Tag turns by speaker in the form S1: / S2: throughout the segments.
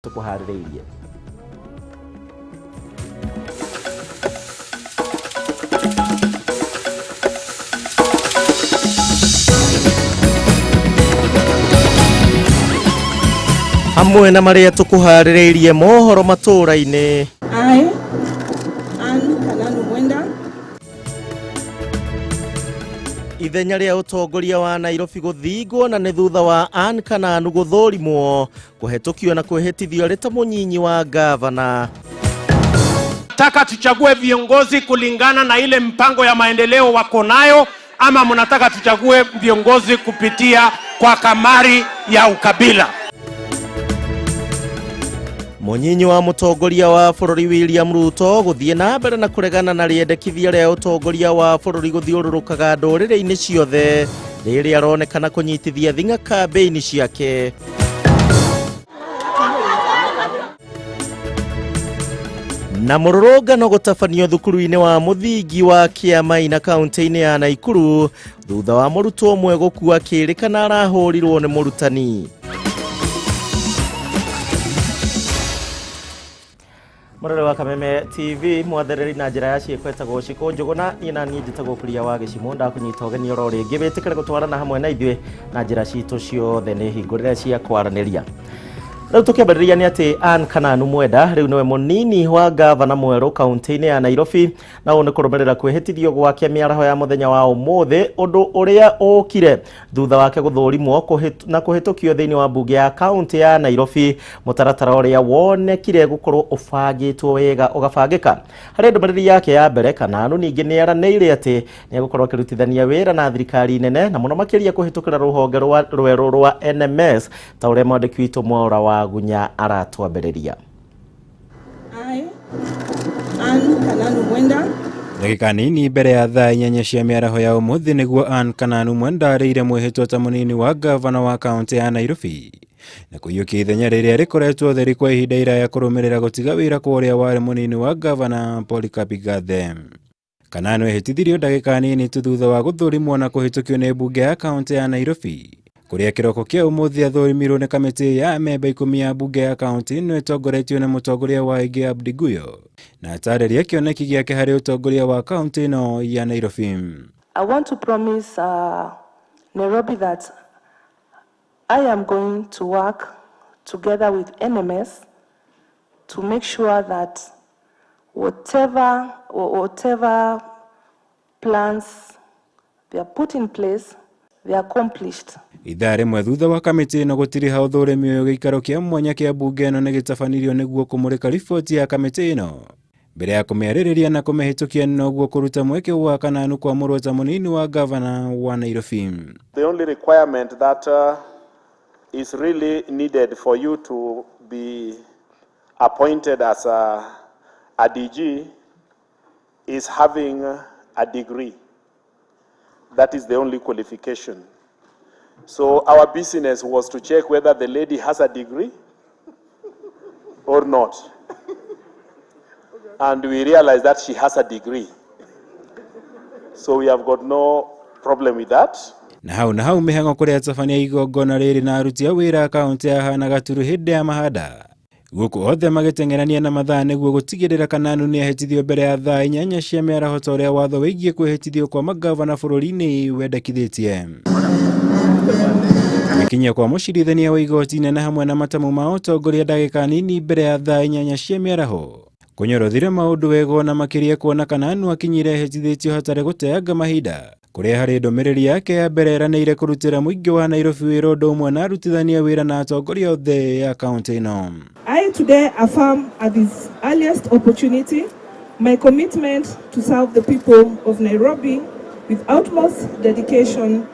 S1: Tũkũharĩrĩirie. Hamwe na marĩa tũkũharĩrĩirie mohoro matũũra-inĩ.
S2: I, Ann Kananu Mwenda,
S1: Ithenya rĩa ũtongoria wa Nairobi gũthingwo na nĩ thutha wa Ann Kananu gũthũrimwo kũhetũkio na kwĩhĩtithio arĩ ta mũnyinyi wa gavana.
S3: Nataka tuchague viongozi kulingana na ile mpango ya maendeleo wako nayo, ama mnataka tuchague viongozi kupitia kwa kamari ya ukabila?
S1: Mũnyinyi wa mũtongoria wa bũrũri William Ruto gũthiĩ na mbere na kũregana na rĩendekithia rĩa ũtongoria wa bũrũri gũthiũrũrũkaga ndũrĩrĩ-inĩ ciothe rĩrĩa aronekana kũnyitithia thing'a kambĩini ciake. Na mũrũrũngano gũtabanio thukuru-inĩ wa mũthingi wa Kĩamaina kaunti-inĩ ya Naikuru thutha wa mũrutwo ũmwe gũkua akĩrĩkana arahũrirwo nĩ mũrutani. Mũrore wa Kameme TV mwathereri na njĩra ya ciĩko etagwo Cikũ Njũgũna, niĩ na niĩ njĩtagwo Kuria wa Gĩcimũ, ndakũnyita ũgeni oro rĩngĩ wĩtĩkĩre gũtwarana hamwe na ithuĩ na njĩra citũ ciothe nĩ hingũrĩre cia kwaranĩria. Rĩu tũkĩambĩrĩria nĩ atĩ Ann Kananu Mwenda rĩu nĩwe mũnini wa gavana mwerũ kaunti-inĩ ya Nairobi, na ũũ nĩ kũrũmĩrĩra kwĩhĩtithio gwake mĩaraho ya mũthenya wa ũmũthĩ, ũndũ ũrĩa ũkire thutha wake gũthũrimwo na kũhĩtũkio thĩinĩ wa mbunge ya kaunti ya Nairobi, mũtaratara ũrĩa wonekire gũkorwo ũbangĩtwo wega ũgabangĩka. Harĩ ndũmĩrĩri yake ya mbere, Kananu ningĩ nĩ eranĩire atĩ nĩ egũkorwo akĩrutithania wĩra na thirikari nene na mũno makĩria kũhĩtũkĩra rũhonge rwerũ rwa NMS, ta ũrĩa mwandĩki witũ Mwaũra wa Gunya aratwambĩrĩria.
S2: I, Ann Kananu Mwenda,
S4: Ndagĩka nini mbere ya thaa 8 cia mĩaraho ya ũmũthĩ nĩguo Ann Kananu Mwenda arĩire mwĩhĩtwa ta mũnini wa gavana wa kaunti ya Nairobi na kũiyũkia ithenya rĩrĩa rĩkoretwo theri kwa ihinda iraya kũrũmĩrĩra gũtiga wĩra kwa ũrĩa warĩ mũnini wa gavana Polycarp Igathe. Kananu ehĩtithirio ndagĩka nini tu thutha wa gũthũrimwo na kũhĩtũkio nĩ mbunge ya kaunti ya Nairobi, kũrĩa kĩroko kĩa ũmũthĩ athũrimirwo nĩ kamĩtĩ ya amemba 10 ya mbunge ya kaunti ĩno ĩtongoretio nĩ mũtongoria wa aingĩ Abdi Guyo, na atarĩria kĩoneki gĩake harĩ ũtongoria wa kaunti ĩno ya Nairobi.
S5: I want to promise Nairobi that I am going to work together with NMS to make sure that whatever plans they are put in place, they are accomplished.
S4: Ithaa rĩmwe thutha wa kamĩtĩ ĩno gũtiriha ũthũrimi ũyũ, gĩikaro kĩa mwanya kĩa mbunge ĩno nĩ gĩtabanirio nĩguo kũmũrĩka riboti ya kamĩtĩ ĩno mbere ya kũmĩarĩrĩria na kũmĩhĩtũkia, noguo kũruta mweke wa Kananu kwamũrwo ta mũnini wa gavana wa Nairobi.
S6: The only requirement that is really needed for you to be appointed as a DG is having a degree. That is the only qualification. So our business was to check whether the lady has a degree or not. And we realized that she has a degree. So we have got no problem with that.
S4: Na hau na hau mĩhang'o kũrĩa atabania igongona rĩrĩ na aruti a wĩra kaunti ya Hana Gaturu hĩndĩ ya mahanda gũkũ othe magĩteng'erania na mathaa nĩguo gũtigĩrĩra Kananu nĩ ahĩtithio mbere ya thaa 8 cia mĩaraho ta ũrĩa watho wĩgiĩ kwĩhĩtithio kwa magavana bũrũri-inĩ wendekithĩtie. Gĩkinyia kwa mũcirithania wa igoti inene hamwe na matamu ma ũtongoria ndagĩka nini mbere ya thaa 8 cia mĩaraho kũnyorothire maũndũ wega na makĩria kuona Kananu akinyire ehĩtithĩtio hatarĩ gũteanga mahinda, kũrĩa harĩ ndũmĩrĩri yake ya mbere eranĩire kũrutĩra mũingĩ wa Nairobi wĩra ũndũ ũmwe na arutithania wĩra na atongoria othe ya kaunti ĩno.
S2: I today affirm at this earliest opportunity my commitment to serve the people of Nairobi with utmost dedication,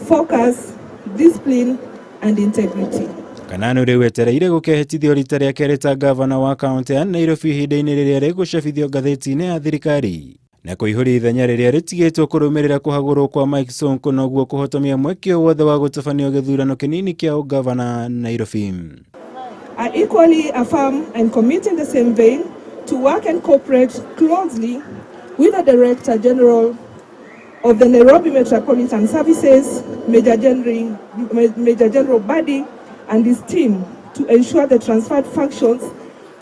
S2: focus, discipline and integrity.
S4: Kananu rĩu etereire gũkehĩtithio rita rĩa kerĩ ta gavana wa kaunti ya Nairobi ihinda-inĩ rĩrĩa rĩgũcabithio ngathĩti-inĩ ya thirikari na kũihũria ithenya rĩrĩa rĩtigĩtwo kũrũmĩrĩra kũhagũrwo kwa Mike Sonko, noguo kũhotomia mweke wothe wa gũtabanio gĩthurano kĩnini kĩa ũgavana Nairobi.
S2: I equally affirm and commit in the same vein to work and cooperate closely with the Director General of the Nairobi Metropolitan Services, Major General Badi, and his team to ensure the transferred functions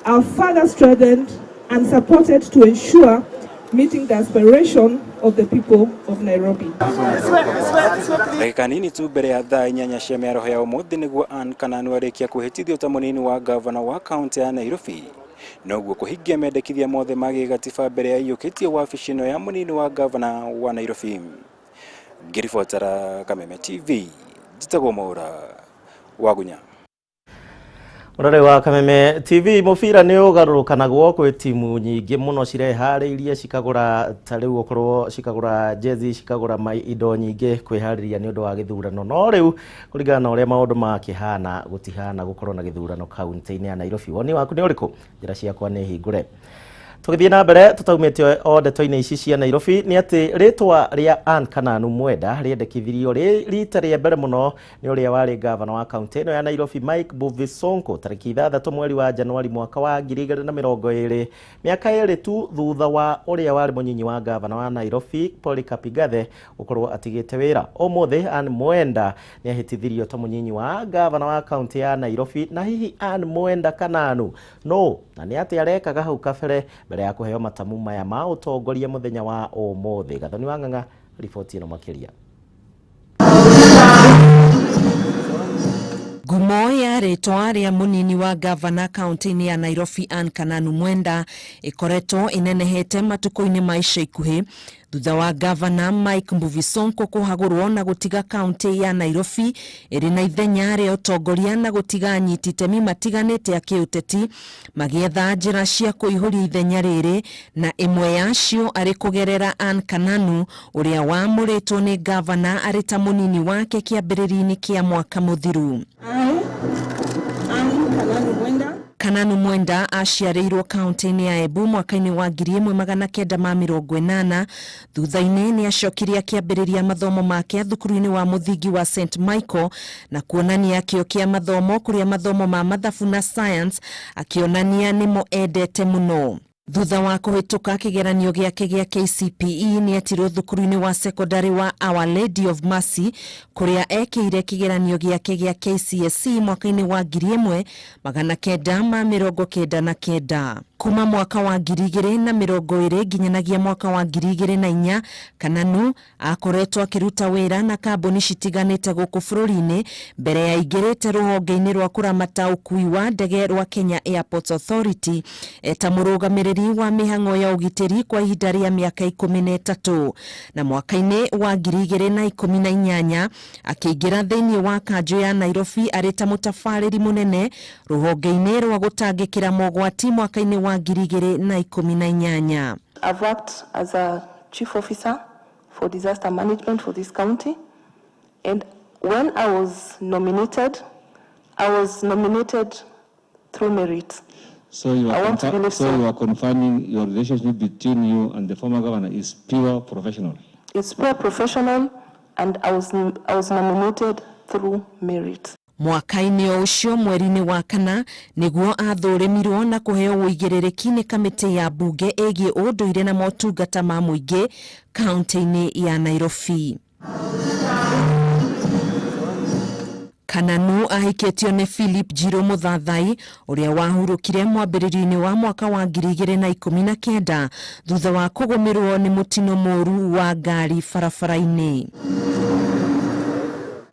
S2: are further strengthened and supported to ensure meeting the aspiration of the people of Nairobi.
S4: Ndagĩka nini tu mbere ya thaa 8 cia mĩaraho ya ũmũthĩ nĩguo Ann Kananu arĩkia kwĩhĩtithio ta mũnini wa gavana wa kaunti ya Nairobi, noguo kũhingia mendekithia mothe ma gĩgatiba mbere ya iyũkĩtie wabici ĩno ya mũnini wa gavana wa Nairobi. Ngĩribotera Kameme TV, njĩtagwo Mwaura Wagunya.
S1: Mũrore wa Kameme TV, mũbira nĩ ũgarũrũkanagwo kwĩ timu nyingĩ mũno cireharĩirie cikagũra ta rĩu okorwo cikagũra jezi, cikagũra indo nyingĩ kwĩharĩria nĩ ũndũ wa gĩthurano, no rĩu kũringana na ũrĩa maũndũ makĩhana gũtihana gũkorwo na gĩthurano kaunti-inĩ ya Nairobi. Woni waku nĩ ũrĩkũ? Njĩra ciakwa nĩ hingũre. Tũgĩthiĩ na mbere tũtaumĩte o ndeto-inĩ ici cia Nairobi nĩ atĩ rĩtwa rĩa Ann Kananu Mwenda rĩendekithirio rita rĩa mbere mũno nĩ ũrĩa warĩ gavana wa kaunti ĩno ya Nairobi Mike Mbuvi Sonko tarĩki 6 mweri wa Januari mwaka wa 2020, mĩaka 2 tu thutha wa ũrĩa warĩ mũnyinyi wa gavana wa Nairobi Polycarp Igathe gũkorwo atigĩte wĩra. Ũmũthĩ Ann Mwenda nĩ ahĩtithirio ta mũnyinyi wa gavana wa kaunti ya Nairobi. Na hihi Ann Mwenda Kananu no na nĩ atĩa arekaga hau kabere mbere ya kũheo matamu maya ma ũtongoria mũthenya wa ũmũthĩ? Gathoni wa Ng'ang'a riboti ĩno makĩria.
S7: Ngumo ya rĩtwa rĩa mũnini wa gavana kaunti-inĩ ya Nairobi Ann Kananu Mwenda ĩkoretwo ĩnenehete matukũ-inĩ ma ica ikuhĩ thutha wa gavana Mike Mbuvi Sonko kũhagũrwo na gũtiga kaunti ya Nairobi ĩrĩ na ithenya rĩa ũtongoria na gũtiga anyiti itemi matiganĩte a kĩũteti magĩetha njĩra cia kũihũria ithenya rĩrĩ, na ĩmwe yacio arĩ kũgerera Ann Kananu ũrĩa wamũrĩtwo nĩ gavana arĩ ta mũnini wake kĩambĩrĩria-inĩ kĩa mwaka mũthiru. Kananu Mwenda aciarĩirwo kaunti-inĩ ya Embu mwaka-inĩ wa 1980. Thutha-inĩ nĩ acokire akĩambĩrĩria mathomo make thukuru-inĩ wa mũthingi wa St Michael na kuonania kĩo kĩa mathomo kũrĩa mathomo ma mathabu na science akĩonania nĩmo endete mũno. Thutha wa kũhĩtũka kĩgeranio gĩake gĩa KCPE nĩ etirwo thukuru-inĩ wa secondary wa Our Lady of Mercy kũrĩa ekĩire kĩgeranio gĩake gĩa KCSE mwaka-inĩ wa 1999. Kuma mwaka wa 2020 nginyanagia mwaka wa 2004, Kananu akoretwo akĩruta wĩra na kambuni citiganĩte gũkũ bũrũri-inĩ mbere ya aingĩrĩte rũhonge-inĩ rwa kũramata ũkui wa ndege rwa Kenya Airports Authority eta mũrũgamĩrĩri wa mĩhang'o ya ũgitĩri kwa ihinda rĩa mĩaka 13, na mwaka-inĩ wa 2018 akĩingĩra thĩinĩ wa kanjũ ya Nairobi arĩ ta mũtabarĩri mũnene rũhonge-inĩ rwa gũtangĩkĩra mogwati mwaka-inĩ wa 2018.
S5: I've worked as a chief officer for disaster management for this county, and when I was nominated through merit.
S8: So you are, you are confirming your relationship between you and the former governor is pure professional.
S5: It's pure professional, and I was nominated through merit.
S7: Mwaka-inĩ o ũcio mweri-inĩ wa kana nĩguo athũrĩmirwo na kũheo ũigĩrĩrĩki nĩ kamĩtĩ ya mbunge ĩgiĩ ũndũire na motungata ma mũingĩ kaunti-inĩ ya Nairobi. Kananu ahikĩtio nĩ Philip Njirũ Mũthathai ũrĩa wahurũkire mwambĩrĩrio-inĩ wa mwaka wa 2019 thutha wa kũgũmĩrwo nĩ mũtino mũũru wa ngari barabara-inĩ.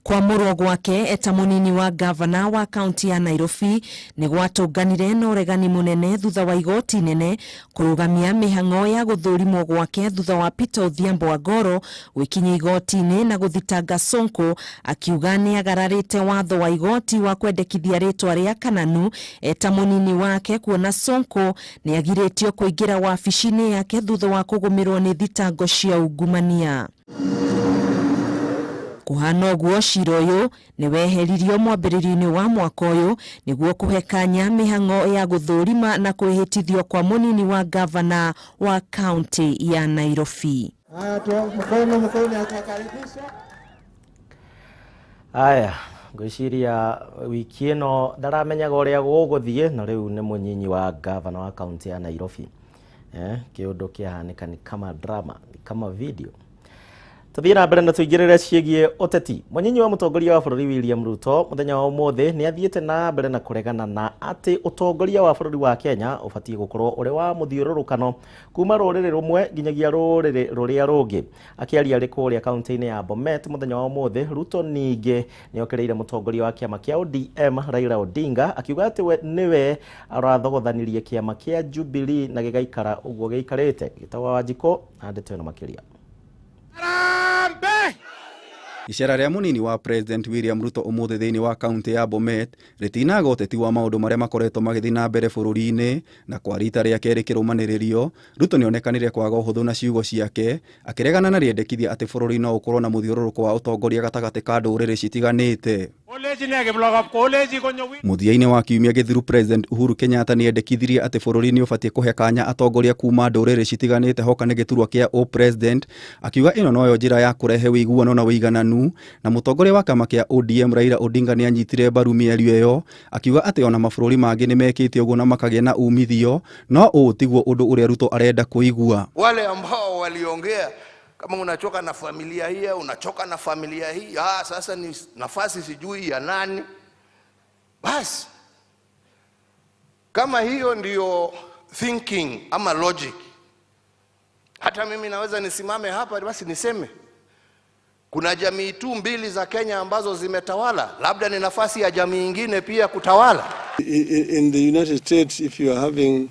S7: Kwamũrwo gwake eta mũnini wa gavana wa kaunti ya Nairobi nĩ gwatũnganire na ũregani mũnene thutha wa igoti inene kũrũgamia mĩhang'o ya gũthũrimwo gwake thutha wa Peter Odhiambo Agoro gwĩkinyia igoti-inĩ na gũthitanga Sonko akiuga nĩ agararĩte watho wa igoti wa kwendekithia rĩtwa rĩa Kananu eta mũnini wake kuona Sonko nĩ agirĩtio kũingĩra wabici-inĩ yake thutha wa kũgũmĩrwo nĩ thitango cia ungumania. Kũhana ũguo cira ũyũ nĩ weheririo mwambĩrĩrio-inĩ wa mwaka ũyũ nĩguo kũhe kanya mĩhang'o ya gũthũrima na kwĩhĩtithio kwa mũnini wa gavana wa kaunti ya Nairobi.
S1: Aya, ngwĩciria wiki ĩno ndaramenyaga ũrĩa gũgũthiĩ na rĩu nĩ mũnyinyi wa gavana wa kaunti ya Nairobi. Kĩũndũ kĩahanĩka ni kama drama, ni kama video. Tuthiĩ na mbere na tũingĩrĩre ciĩgiĩ ũteti. Mũnyinyi wa mũtongoria wa bũrũri William Ruto mũthenya wa ũmũthĩ nĩ athiĩte na mbere na kũregana na atĩ ũtongoria wa bũrũri wa Kenya ũbatiĩ gũkorwo ũrĩ wa mũthiũrũrũkano kuma rũrĩrĩ rũmwe nginyagia rũrĩrĩ rũrĩa rũngĩ. Akĩaria arĩ kũrĩa kaunti-inĩ ya Bomet mũthenya wa ũmũthĩ, Ruto ningĩ nĩ okĩrĩire mũtongoria wa kĩama kĩa ODM Raila Odinga akiuga atĩ we nĩwe arathogothanirie kĩama kĩa Jubilee na gĩgaikara ũguo gĩikarĩte. Gĩtagwo Wanjikũ na ndeto ĩno makĩria.
S9: Icera rĩa munini wa President William Ruto umuthi thiini wa kaunti ya Bomet ritinaga uteti wa maundu maria makoretwo magithii na mbere bururi-ini, na kwa rita rĩa keri kirumaniririo Ruto nionekanire kwaga uhuthu na ciugo ciake akiregana na riendekithia ati bururi no ukorwo na muthiururuko wa utongoria gatagati ka nduriri citiganite. Muthia-ini wa kiumia githiru President Uhuru Kenyatta niendekithirie ati bururi ni ubatie kuhe kanya atongoria kuma nduriri citiganite hoka ni giturwa kia o president, akiuga ino noyo njira ya kurehe wiguano na wigananu. Na mutongoria wa kama kia ODM Raila Odinga ni anyitire mbaru mĩario ĩyo akiuga ati ona mabũrũri mangĩ nĩ mekĩte ũguo na makagĩa na umithio, no ũũ tiguo ũndũ ũrĩa Ruto arenda kuigua.
S10: Wale ambao waliongea kama unachoka na familia hii, unachoka na familia hii, sasa ni nafasi sijui ya nani. Basi kama hiyo ndiyo thinking ama logic, hata mimi naweza nisimame hapa basi niseme kuna jamii tu mbili za Kenya ambazo zimetawala, labda ni nafasi ya jamii nyingine pia kutawala.
S11: In the United States, if you are running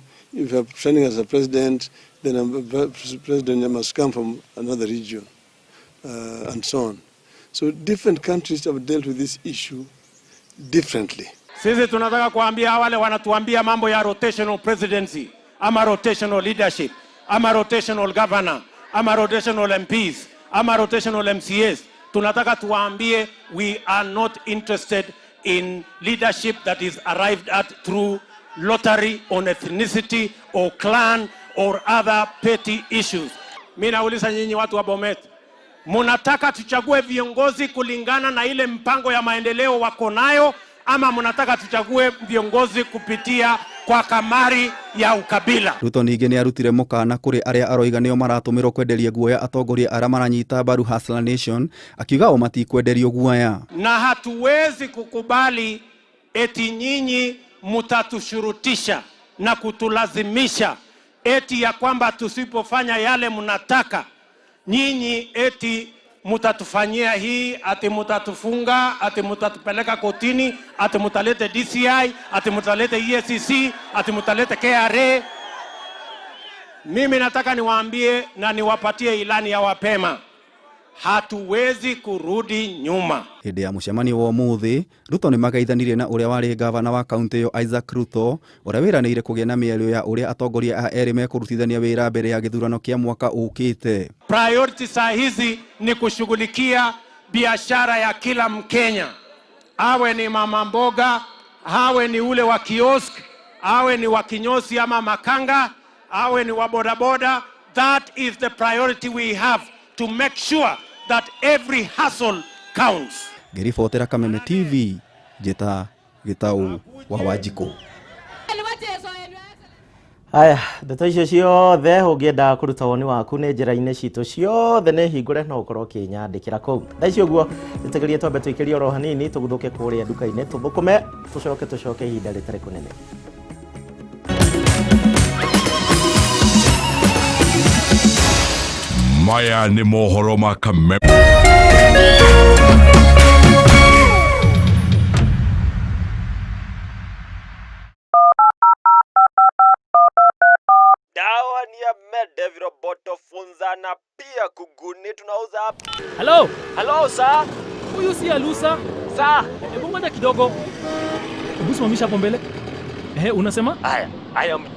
S11: as a president, then a president must come from another region, and so on. So different countries have dealt with this issue differently.
S3: Sisi tunataka kuambia wale wanatuambia mambo ya rotational presidency, ama rotational leadership, ama rotational governor, ama rotational MPs, ama rotational MCAs. Tunataka tuwaambie we are not interested in leadership that is arrived at through lottery on ethnicity or clan or other petty issues. Mimi nauliza nyinyi watu wa Bomet, munataka tuchague viongozi kulingana na ile mpango ya maendeleo wako nayo, ama munataka tuchague viongozi kupitia kwa kamari ya ukabila?
S9: Ruto ningĩ nĩ arutire mũkana kũrĩ arĩa aroiga nĩo maratũmĩrwo kwenderia guoya atongoria arĩa maranyita mbaru Hustler Nation, akiuga o matikwenderio guoya.
S3: Na hatuwezi kukubali eti nyinyi mutatushurutisha na kutulazimisha eti ya kwamba tusipofanya yale mnataka nyinyi eti mutatufanyia hii, ati mutatufunga, ati mutatupeleka kotini, ati mutalete DCI, ati mutalete EACC, ati mutalete KRA. Mimi nataka niwaambie na niwapatie ilani ya wapema, hatuwezi kurudi nyuma.
S9: Hĩndĩ ya mũcemanio wa ũmũthĩ, Ruto nĩ magaithanirie na ũrĩa warĩ gavana wa kaunti ĩyo Isaac Ruto, ũrĩa wĩranĩire kũgĩa na mĩario ya ũrĩa atongoria a erĩ mekũrutithania wĩra mbere ya gĩthurano kĩa mwaka ũkĩte.
S3: Priority saa hizi ni kushughulikia biashara ya kila Mkenya, awe ni mama mboga, awe ni ule wa kiosk, awe ni wa kinyozi ama makanga, awe ni wa bodaboda. That is the priority we have, to make sure that every hustle counts.
S9: Ngĩribotera Kameme TV, njĩta Gĩtaũ wa Wanjikũ.
S1: Haya, ndeto icio ciothe ũngĩenda kũruta woni waku nĩ njĩra-inĩ citũ ciothe nĩ hingũre, no ũkorwo ũkĩnyandĩkĩra kũu. Thaa icio ũguo nĩtũgerie twambe tũikĩrie oro hanini tũguthũke kũrĩa nduka-inĩ tũthũkũme tũcoke tũcoke ihinda rĩtarĩ kũnene.
S12: Maya ni mohoro ma Kameme.
S13: Dawa ni ya Mede, viroboto, funza na pia kuguni tunauza hapa.
S14: Hello.
S13: Hello sir.
S14: Huyu si Alusa.
S13: Sir.
S14: Hebu ngoja kidogo. Hebu simamisha hapo mbele. Unasema?
S13: I am